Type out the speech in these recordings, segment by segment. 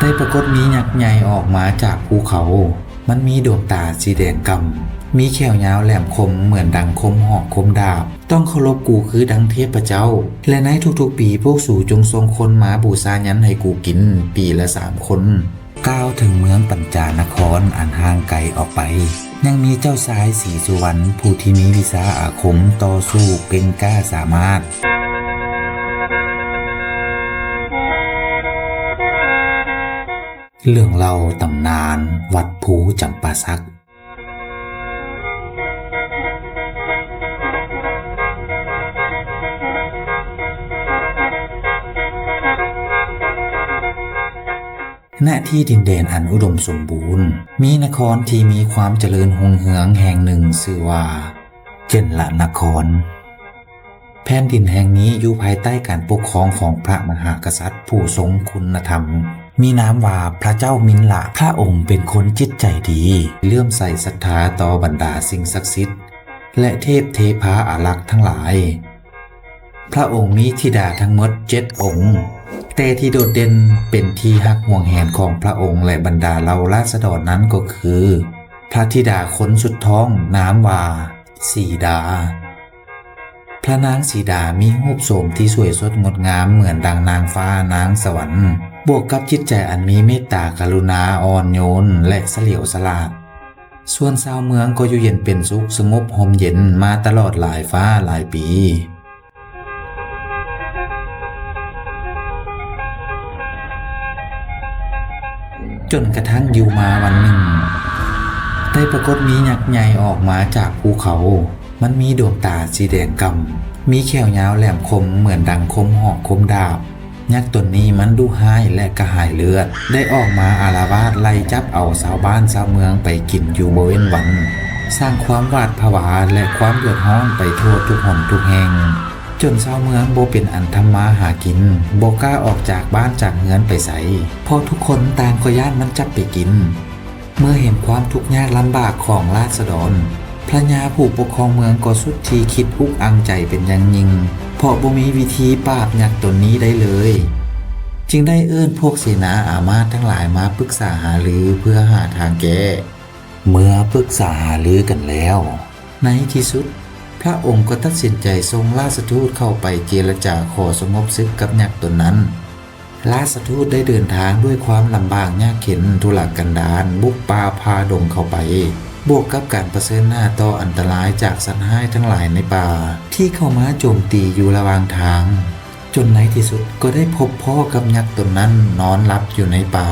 ໄດ້ປາກົດມີຍັກໃຫຍ່ອອກມາຈາກພູເຂົາ. ມັນມີດວງຕາສີແດງກ່ຳ, ມີແຂ້ວຍາວແຫຼມຄົມເໝືອນດັ່ງຄົມຫອກຄົມດາບ. ຕ້ອງເຄົາລົບກູຄືດັ່ງເທບພະເຈົ້າ, ແລະ ໃນທຸກໆປີພວກສູຈົ່ງສົ່ງຄົນມາບູຊາຍັນໃຫ້ກູກິນ, ປີລະສາມຄົນ. ກ່າວເຖິງເມືອງປັນຈານະຄອນອັນຫ່າງໄກອອກໄປ, ຍັງມີເຈົ້າຊາຍສີສຸວັນ ຜູ້ທີ່ມີວິຊາອາຄົມຕໍ່ສູ້ເກັ່ງກ້າສາມາດ. ເລື່ອງເລົ່າຕຳນານວັດພູຈຳປາສັກ. ນະທີ່ດິນແດນອັນອຸດົມສົມບູນ, ມີນະຄອນທີ່ມີຄວາມຈະເລີນຮຸ່ງເຮືອງແຫ່ງໜຶ່ງຊື່ວ່າ ເຈັນລະນະຄອນ. ແຜ່ນດິນແຫ່ງນີ້ຢູ່ພາຍໃຕ້ການປົກຄອງຂອງພະມະຫາກະສັດຜູ້ຊົງຄຸນນະທຳ, ມີນາມວ່າພະເຈົ້າມິນລະ. ພະອົງເປັນຄົນຈິດໃຈດີ, ເຫຼື້ອມໃສສັດທາຕໍ່ບັນດາສິ່ງສັກສິດ ແລະ ເທບເທພາອາລັກທັງຫຼາຍ. ພະອົງມີທິດາທັງໝົດເຈັດອົງ, ແຕ່ທີ່ໂດດເດັ່ນເປັນທີ່ຮັກຫວງແຫນຂອງພະອົງ ແລະ ບັນດາເຫຼົ່າລາຊະດອນນັ້ນກໍຄື ພະທິດາຄົນສຸດທ້ອງນາມວ່າສີດາ. ພະນາງສີດາມີຮູບໂສມທີ່ສວຍສົດງົດງາມເໝືອນດັ່ງນາງຟ້ານາງສະຫວັນ, ບວກກັບຈິດໃຈອັນມີເມດຕາກະລຸນາ, ອ່ອນໂຍນ ແລະ ສະຫຼຽວສະຫຼາດ. ສ່ວນຊາວເມືອງກໍຢູ່ເຢັນເປັນສຸກ, ສະຫງົບຮົ່ມເຢັນມາຕະຫຼອດຫຼາຍຟ້າຫຼາຍປີ. ຈົນກະທັ່ງຢູ່ມາວັນໜຶ່ງ, ໄດ້ປາກົດມີຍັກໃຫຍ່ອອກມາຈາກພູເຂົາ. ມັນມີດວງຕາສີແດງກ່ຳ, ມີແຂ້ວຍາວແຫຼມຄົມເໝືອນດັ່ງຄົມຫອກຄົມດາບ. ຍັກຕົນນີ້ມັນດຸຮ້າຍ ແລະ ກະຫາຍເລືອດ, ໄດ້ອອກມາອາລະວາດໄລ່ຈັບເອົາຊາວບ້ານຊາວເມືອງໄປກິນຢູ່ບໍ່ເວັ້ນວັນ, ສ້າງຄວາມຫວາດຜະວາ ແລະ ຄວາມເດືອດຮ້ອນໄປທົ່ວທຸກຫົນທຸກແຫ່ງ, ຈົນຊາວເມືອງບໍ່ເປັນອັນທຳມາຫາກິນ, ບໍ່ກ້າອອກຈາກບ້ານຈາກເຮືອນໄປໃສ, ເພາະທຸກຄົນຕ່າງກໍຢ້ານມັນຈັບໄປກິນ. ເມື່ອເຫັນຄວາມທຸກຍາກລຳບາກຂອງລາຊະດອນ, ພະຍາຜູ້ປົກຄອງເມືອງກໍສຸດທີ່ຄິດອຸກອັ່ງໃຈເປັນຢ່າງຍິ່ງ, ເພາະບໍ່ມີວິທີປາບຍັກຕົນນີ້ໄດ້ເລີຍ, ຈຶ່ງໄດ້ເອີ້ນພວກເສນາອາມາດທັງຫຼາຍມາປຶກສາຫາລືເພື່ອຫາທາງແກ້. ເມື່ອປຶກສາຫາລືກັນແລ້ວ, ໃນທີ່ສຸດ ພະອົງກໍຕັດສິນໃຈສົ່ງລາຊະທູດເຂົ້າໄປເຈລະຈາຂໍສະຫງົບສຶກກັບຍັກຕົນນັ້ນ. ລາຊະທູດໄດ້ເດີນທາງດ້ວຍຄວາມລຳບາກຍາກເຂັນທຸລະກັນດານ, ບຸກປ່າຜ່າດົງເຂົ້າໄປ, ບວກກັບການປະເຊີນໜ້າຕໍ່ອັນຕະລາຍຈາກສັດຮ້າຍທັງຫຼາຍໃນປ່າ ທີ່ເຂົ້າມາໂຈມຕີຢູ່ລະຫວ່າງທາງ, ຈົນໃນທີ່ສຸດກໍໄດ້ພົບພໍ້ກັບຍັກຕົນນັ້ນນອນຫຼັບຢູ່ໃນປ່າ.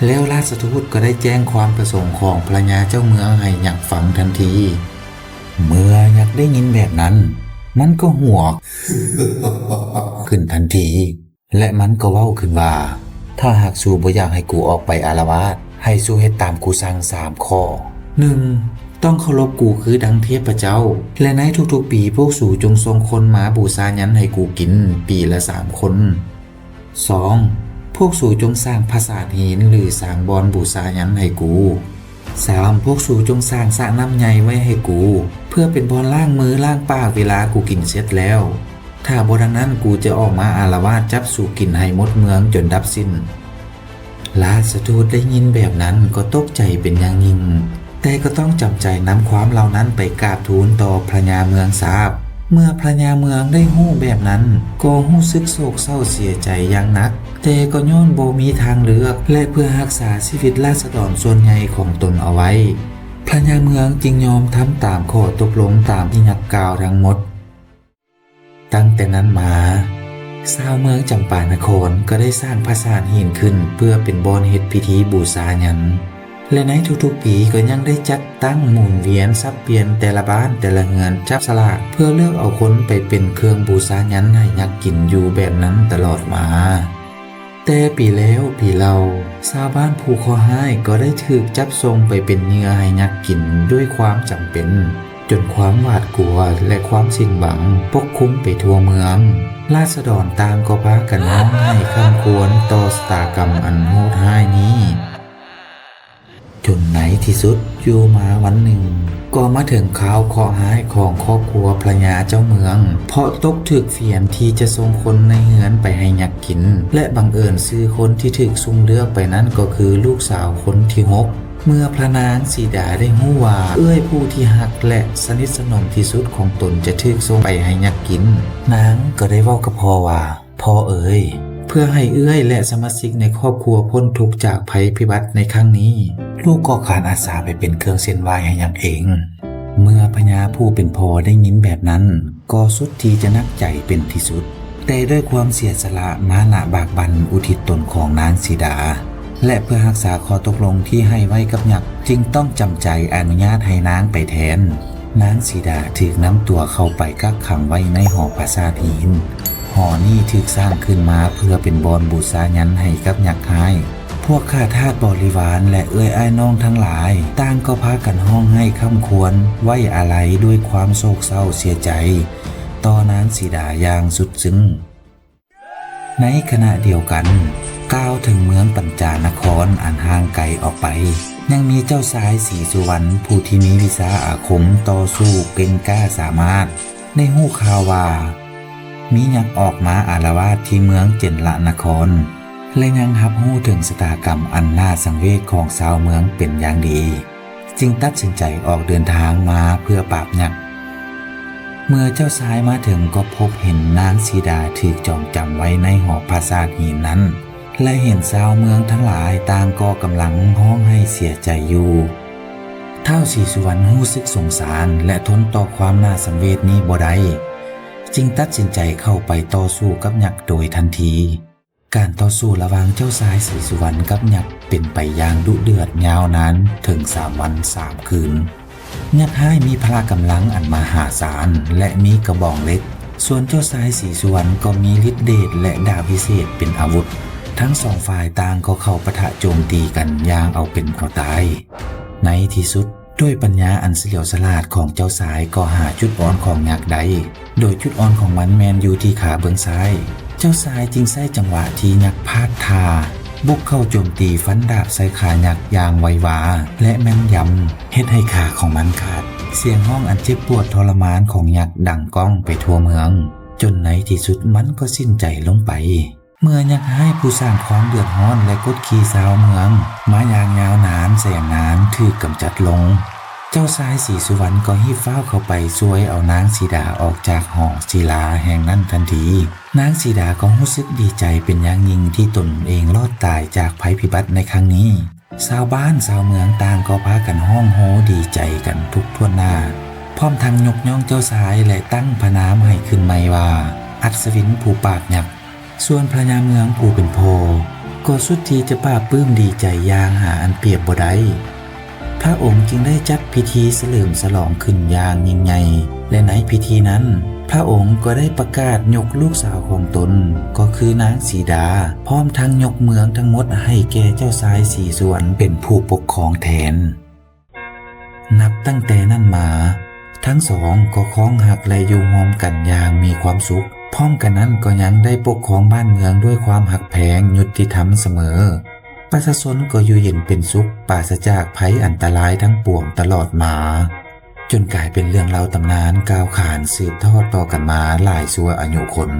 ແລ້ວລາຊະທູດກໍໄດ້ແຈ້ງຄວາມປະສົງຂອງພະຍາເຈົ້າເມືອງໃຫ້ຍັກຟັງທັນທີ. ເມື່ອຍັກໄດ້ຍິນແບບນັ້ນ, ມັນກໍຫົວ ຂຶ້ນທັນທີ. ແລະ ມັນກໍເວົ້າຂຶ້ນວ່າ, ຖ້າຫາກສູບໍ່ຢາກໃຫ້ກູອອກໄປອາລະວາດ, ໃຫ້ສູເຮັດຕາມກູສັ່ງສາມຂໍ້. ໜຶ່ງ, ຕ້ອງເຄົາລົບກູຄືດັ່ງເທບພະເຈົ້າ, ແລະ ໃນທຸກໆປີພວກສູຈົ່ງສົ່ງຄົນມາບູຊາຍັນໃຫ້ກູກິນ, ປີລະສາມຄົນ. ສອງ, ພວກສູຈົ່ງສ້າງຜາສາດຫີນ ຫຼື ສ້າງບ່ອນບູຊາຍັນໃຫ້ກູ. ສາມ, ພວກສູຈົ່ງສ້າງສະນ້ຳໃຫຍ່ໄວ້ໃຫ້ກູ ເພື່ອເປັນບ່ອນລ້າງມືລ້າງປາກເວລາກູກິນເສັດແລ້ວ. ຖ້າບໍ່ດັ່ງນັ້ນ, ກູຈະອອກມາອາລະວາດຈັບສູກິນໃຫ້ໝົດເມືອງຈົນດັບສິ້ນ. ລາຊະທູດໄດ້ຍິນແບບນັ້ນກໍຕົກໃຈເປັນຢ່າງຍິ່ງ, ແຕ່ກໍຕ້ອງຈຳໃຈນຳຄວາມເຫຼົ່ານັ້ນໄປກາບທູນຕໍ່ພະຍາເມືອງຊາບ. ເມື່ອພະຍາເມືອງໄດ້ຮູ້ແບບນັ້ນ, ກໍຮູ້ສຶກໂສກເສົ້າເສຍໃຈຢ່າງໜັກ, ແຕ່ກໍຍ້ອນບໍ່ມີທາງເລືອກ ແລະ ເພື່ອຮັກສາຊີວິດລາຊະດອນສ່ວນໃຫຍ່ຂອງຕົນເອົາໄວ້, ພະຍາເມືອງຈຶ່ງຍອມທຳຕາມຂໍ້ຕົກລົງຕາມທີ່ຍັກກ່າວທັງໝົດ. ຕັ້ງແຕ່ນັ້ນມາ, ຊາວເມືອງຈຳປານະຄອນກໍໄດ້ສ້າງຜາສາດຫີນຂຶ້ນເພື່ອເປັນບ່ອນເຮັດພິທີບູຊາຍັນ. ແລະ ໃນທຸກໆປີກໍຍັງໄດ້ຈັດຕັ້ງໝູນວຽນສັບປ່ຽນແຕ່ລະບ້ານແຕ່ລະເຮືອນຈັບສະຫຼາກເພື່ອເລືອກເອົາຄົນໄປເປັນເຄື່ອງບູຊາຍັນໃຫ້ຍັກກິນຢູ່ແບບນັ້ນຕະຫຼອດມາ. ແຕ່ປີແລ້ວປີເລົ່າ, ຊາວບ້ານຜູ້ເຄາະຮ້າຍກໍໄດ້ຖືກຈັບສົ່ງໄປເປັນເຫຍື່ອໃຫ້ຍັກກິນດ້ວຍຄວາມຈຳເປັນ, ຈົນຄວາມຫວາດກົວ ແລະ ຄວາມສິ້ນຫວັງປົກຄຸມໄປທົ່ວເມືອງ. ລາຊະດອນຕ່າງກໍພາກັນຮ້ອງໄຫ້ຄຳຄວນຕໍ່ຊະຕາກຳອັນໂຫດຮ້າຍນີ້. ຈົນໃນທີ່ສຸດ ຢູ່ມາວັນໜຶ່ງ ກໍມາເຖິງຄາວເຄາະຮ້າຍຂອງຄອບຄົວພະຍາເຈົ້າເມືອງ ເພາະຕົກຖືກຝຽນທີ່ຈະສົ່ງຄົນໃນເຮືອນໄປໃຫ້ຍັກກິນ ແລະ ບັງເອີນຊື່ຄົນທີ່ຖືກຊຸ່ມເລືອກໄປນັ້ນກໍຄືລູກສາວຄົນທີຫົກ. ເມື່ອພະນາງສີດາໄດ້ຮູ້ວ່າເອື້ອຍຜູ້ທີ່ຮັກ ແລະ ສະໜິດສະໜົມທີ່ສຸດຂອງຕົນຈະຖືກສົ່ງໄປໃຫ້ຍັກກິນ, ນາງກໍໄດ້ເວົ້າກັບພໍ່ວ່າ, ພໍ່ເອີຍ, ເພື່ອໃຫ້ເອື້ອຍ ແລະ ສະມາຊິກໃນຄອບຄົວພົ້ນທຸກຈາກໄພພິບັດໃນຄັ້ງນີ້, ລູກກໍຂານອາສາໄປເປັນເຄື່ອງເສັ້ນຫວ້າຍໃຫ້ຍັກເອງ. ເມື່ອພະຍາຜູ້ເປັນພໍ່ໄດ້ຍິນແບບນັ້ນ, ກໍສຸດທີ່ຈະໜັກໃຈເປັນທີ່ສຸດ, ແຕ່ດ້ວຍຄວາມເສຍສະຫຼະ, ມານະບາກບັ່ນ, ອຸທິດຕົນຂອງນາງສີດາ ແລະ ເພື່ອຮັກສາຂໍ້ຕົກລົງທີ່ໃຫ້ໄວ້ກັບຍັກ, ຈຶ່ງຕ້ອງຈຳໃຈອະນຸຍາດໃຫ້ນາງໄປແທນ. ນາງສີດາຖືກນຳຕົວເຂົ້າໄປກັກຂັງໄວ້ໃນຫໍປາສາດຫີນ. ຫໍນີ້ຖືກສ້າງຂຶ້ນມາເພື່ອເປັນບ່ອນບູຊາຍັນໃຫ້ກັບຍັກຮ້າຍ. ພວກຂ້າທາດບໍລິວານ ແລະ ເອື້ອຍອ້າຍນ້ອງທັງຫຼາຍ ຕ່າງກໍພາກັນຮ້ອງໄຫ້ຄ້ຳຄວນໄວ້ອາໄລດ້ວຍຄວາມໂສກເສົ້າເສຍໃຈຕໍ່ນາງສີດາຢ່າງສຸດຊຶ້ງ. ໃນຂະນະດຽວກັນ, ກ່າວເຖິງເມືອງປັນຈານະຄອນອັນຫ່າງໄກອອກໄປ, ຍັງມີເຈົ້າຊາຍສີສຸວັນ ຜູ້ທີ່ມີວິຊາອາຄົມຕໍ່ສູ້ເກັ່ງກ້າສາມາດ, ໄດ້ຮູ້ຂ່າວວ່າ ມີຍັກອອກມາອາລະວາດທີ່ເມືອງເຈັນລະນະຄອນ ແລະ ຍັງຮັບຮູ້ເຖິງຊະຕາກຳອັນໜ້າສັງເວດຂອງຊາວເມືອງເປັນຢ່າງດີ. ຈຶ່ງຕັດສິນໃຈອອກເດີນທາງມາເພື່ອປາບຍັກ. ເມື່ອເຈົ້າຊາຍມາເຖິງກໍພົບເຫັນນາງສີດາຖືກຈອງຈຳໄວ້ໃນຫໍປາສາດຫີນນັ້ນ ແລະ ເຫັນຊາວເມືອງທັງຫຼາຍຕ່າງກໍກຳລັງຮ້ອງໄຫ້ເສຍໃຈຢູ່. ທ້າວສີສຸວັນຮູ້ສຶກສົງສານ ແລະ ທົນຕໍ່ຄວາມໜ້າສັງເວດນີ້ບໍ່ໄດ້, ຈຶ່ງຕັດສິນໃຈເຂົ້າໄປຕໍ່ສູ້ກັບຍັກໂດຍທັນທີ. ການຕໍ່ສູ້ລະຫວ່າງເຈົ້າຊາຍສີສຸວັນກັບຍັກເປັນໄປຢ່າງດຸເດືອດຍາວນານເຖິງສາມວັນສາມຄືນ. ຍັກຮ້າຍມີພະລະກຳລັງອັນມະຫາສານ ແລະ ມີກະບອງເຫຼັກ, ສ່ວນເຈົ້າຊາຍສີສຸວັນກໍມີລິດເດດ ແລະ ດາບວິເສດເປັນອາວຸດ. ທັງສອງຝ່າຍຕ່າງກໍເຂົ້າປະທະໂຈມຕີກັນຢ່າງເອົາເປັນເອົາຕາຍ. ໃນທີ່ສຸດ, ດ້ວຍປັນຍາອັນສະຫຼຽວສະຫຼາດຂອງເຈົ້າຊາຍກໍຫາຈຸດອ່ອນຂອງຍັກໄດ້, ໂດຍຈຸດອ່ອນຂອງມັນແມ່ນຢູ່ທີ່ຂາເບື້ອງຊ້າຍ. ເຈົ້າຊາຍຈຶ່ງໃຊ້ຈັງຫວະທີ່ຍັກພາດທ່າ, ບຸກເຂົ້າໂຈມຕີຟັນດາບໃສ່ຂາຍັກຢ່າງໄວວາ ແລະ ແມ່ນຢຳ, ເຮັດໃຫ້ຂາຂອງມັນຂາດ. ສຽງຮ້ອງອັນເຈັບປວດທໍລະມານຂອງຍັກດັງກ້ອງໄປທົ່ວເມືອງ, ຈົນໃນທີ່ສຸດມັນກໍສິ້ນໃຈລົງໄປ. ເມື່ອຍັກຮ້າຍຜູ້ສ້າງຄວາມເດືອດຮ້ອນ ແລະ ກົດຂີ່ຊາວເມືອງມາຢ່າງຍາວນານແສນນານຖືກກຳຈັດລົງ, ເຈົ້າຊາຍສີສຸວັນກໍຮີບຟ້າວເຂົ້າໄປຊ່ວຍເອົານາງສີດາອອກຈາກຫໍສີລາແຫ່ງນັ້ນທັນທີ. ນາງສີດາກໍຮູ້ສຶກດີໃຈເປັນຢ່າງຍິ່ງທີ່ຕົນເອງລອດຕາຍຈາກໄພພິບັດໃນຄັ້ງນີ້. ຊາວບ້ານຊາວເມືອງຕ່າງກໍພາກັນຮ້ອງໂຮດີໃຈກັນທຸກຖ້ວນໜ້າ, ພ້ອມທັງຍົກຍ້ອງເຈົ້າຊາຍ ແລະ ຕັ້ງພະນາມໃຫ້ຂຶ້ນໃໝ່ວ່າ ອັດສະວິນຜູ້ປາບຍັກ. ສ່ວນພະຍາເມືອງຜູ້ເປັນພໍ່ກໍສຸດທີ່ຈະປາບປື້ມດີໃຈຢ່າງຫາອັນປຽບບໍ່ໄດ້. ພະອົງຈຶ່ງໄດ້ຈັດພິທີສະເຫຼີມສະຫຼອງຂຶ້ນຢ່າງຍິ່ງໃຫຍ່ ແລະ ໃນພິທີນັ້ນ ພະອົງກໍໄດ້ປະກາດຍົກລູກສາວຂອງຕົນ ກໍຄືນາງສີດາ ພ້ອມທັງຍົກເມືອງທັງໝົດໃຫ້ແກ່ເຈົ້າຊາຍສີສຸວັນເປັນຜູ້ປົກຄອງແທນ. ນັບຕັ້ງແຕ່ນັ້ນມາ, ທັງສອງກໍຄອງຮັກ ແລະ ຢູ່ຮ່ວມກັນຢ່າງມີຄວາມສຸກ. ພ້ອມກັນນັ້ນກໍຍັງໄດ້ປົກຄອງບ້ານເມືອງດ້ວຍຄວາມຮັກແພງ, ຍຸຕິທຳສະເໝີ. ປະຊາຊົນກໍຢູ່ເຢັນເປັນສຸກ, ປາສະຈາກໄພອັນຕະລາຍທັງປວງຕະຫຼອດມາ, ຈົນກາຍເປັນເລື່ອງເລົ່າຕຳນານກ່າວຂານສືບທອດຕໍ່ກັນມາຫຼາຍຊົ່ວອາຍຸຄົນ.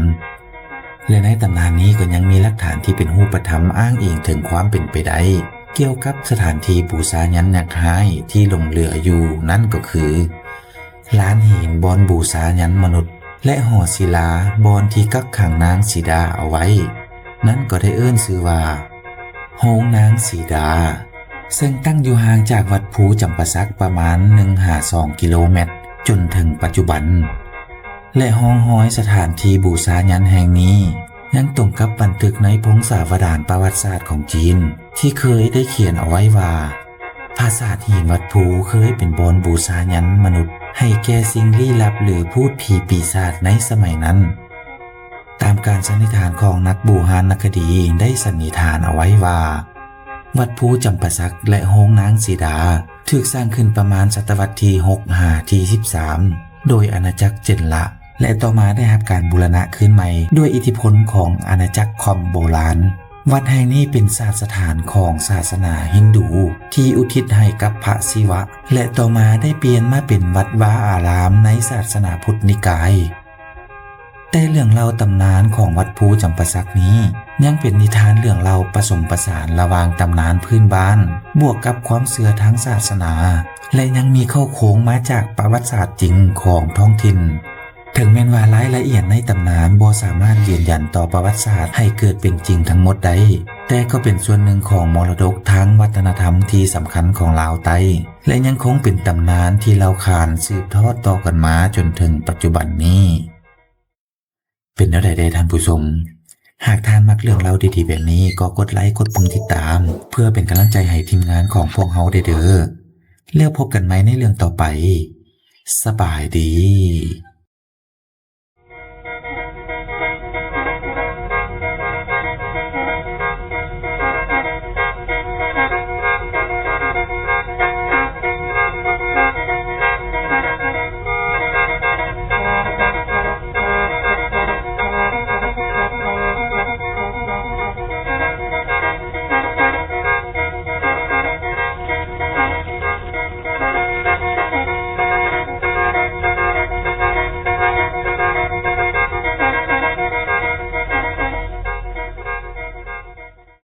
ແລະ ໃນຕຳນານນີ້ກໍຍັງມີຫຼັກຖານທີ່ເປັນຮູບປະທຳອ້າງອີງເຖິງຄວາມເປັນໄປໄດ້ ກ່ຽວກັບສະຖານທີ່ບູຊາຍັນຍັກຮ້າຍທີ່ຫຼົງເຫຼືອຢູ່ນັ້ນກໍຄື ລານຫີນບ່ອນບູຊາຍັນມະນຸດ ແລະ ຫໍສິລາບ່ອນທີ່ກັກຂັງນາງສີດາເອົາໄວ້ ນັ້ນກໍໄດ້ເອີ້ນຊື່ວ່າ ໂຮງນາງສີດາ, ເຊິ່ງຕັ້ງຢູ່ຫ່າງຈາກວັດພູຈຳປາສັກປະມານໜຶ່ງຫາສອງກິໂລແມັດຈົນເຖິງປັດຈຸບັນ. ແລະ ຮ່ອງຮອຍສະຖານທີ່ບູຊາຍັນແຫ່ງນີ້ ຍັງຕົງກັບບັນທຶກໃນພົງສາວະດານປະຫວັດສາດຂອງຈີນ ທີ່ເຄີຍໄດ້ຂຽນເອົາໄວ້ວ່າ ຜາສາດຫີນວັດພູເຄີຍເປັນບ່ອນບູຊາຍັນມະນຸດ ໃຫ້ແກ່ສິ່ງລີ້ລັບ ຫຼື ພູດຜີປີສາດໃນສະໄໝນັ້ນ. ຕາມການສັນນິຖານຂອງນັກບູຮານນະຄະດີໄດ້ສັນນິຖານເອົາໄວ້ວ່າ ວັດພູຈຳປາສັກ ແລະ ໂຮງນາງສີດາ ຖືກສ້າງຂຶ້ນປະມານສະຕະວັດທີຫົກຫາທີສິບສາມ ໂດຍອານາຈັກເຈັນລະ ແລະ ຕໍ່ມາໄດ້ຮັບການບູລະນະຄືນໃໝ່ດ້ວຍອິດທິພົນຂອງອານາຈັກຄອມໂບລານ. ວັດແຫ່ງນີ້ເປັນສາດສະຖານຂອງສາສະໜາຮິນດູ ທີ່ອຸທິດໃຫ້ກັບພະສິວະ ແລະ ຕໍ່ມາໄດ້ປ່ຽນມາເປັນວັດວາອາຣາມໃນສາສະໜາພຸດນິກາຍ. ແຕ່ເລື່ອງເລົ່າຕຳນານຂອງວັດພູຈຳປາສັກນີ້ ຍັງເປັນນິທານເລື່ອງເລົ່າປະສົມປະສານລະຫວ່າງຕຳນານພື້ນບ້ານ ບວກກັບຄວາມເຊື່ອທາງສາສະໜາ ແລະ ຍັງມີເຄົ້າໂຄງມາຈາກປະຫວັດສາດຈິງຂອງທ້ອງຖິ່ນ. ເຖິງແມ່ນວ່າລາຍລະອຽດໃນຕຳນານບໍ່ສາມາດຢືນຢັນຕໍ່ປະຫວັດສາດໃຫ້ເກີດເປັນຈິງທັງໝົດໄດ້, ແຕ່ກໍເປັນສ່ວນໜຶ່ງຂອງມໍລະດົກທາງວັດທະນະທຳທີ່ສຳຄັນຂອງລາວໃຕ້ ແລະ ຍັງຄົງເປັນຕຳນານທີ່ເລົ່າຂານສືບທອດຕໍ່ກັນມາຈົນເຖິງປັດຈຸບັນນີ້. ເປັນແນວໃດແດ່ທ່ານຜູ້ຊົມ? ຫາກທ່ານມັກເລື່ອງເລົ່າດີໆແບບນີ້ ກໍກົດໄລກົດປຸ່ມຕິດຕາມ ເພື່ອເປັນກຳລັງໃຈໃຫ້ທີມງານຂອງພວກເຮົາໄດ້ເດີ້. ແລ້ວພົບກັນໃໝ່ໃນເລື່ອງຕໍ່ໄປ. ສະບາຍດີ.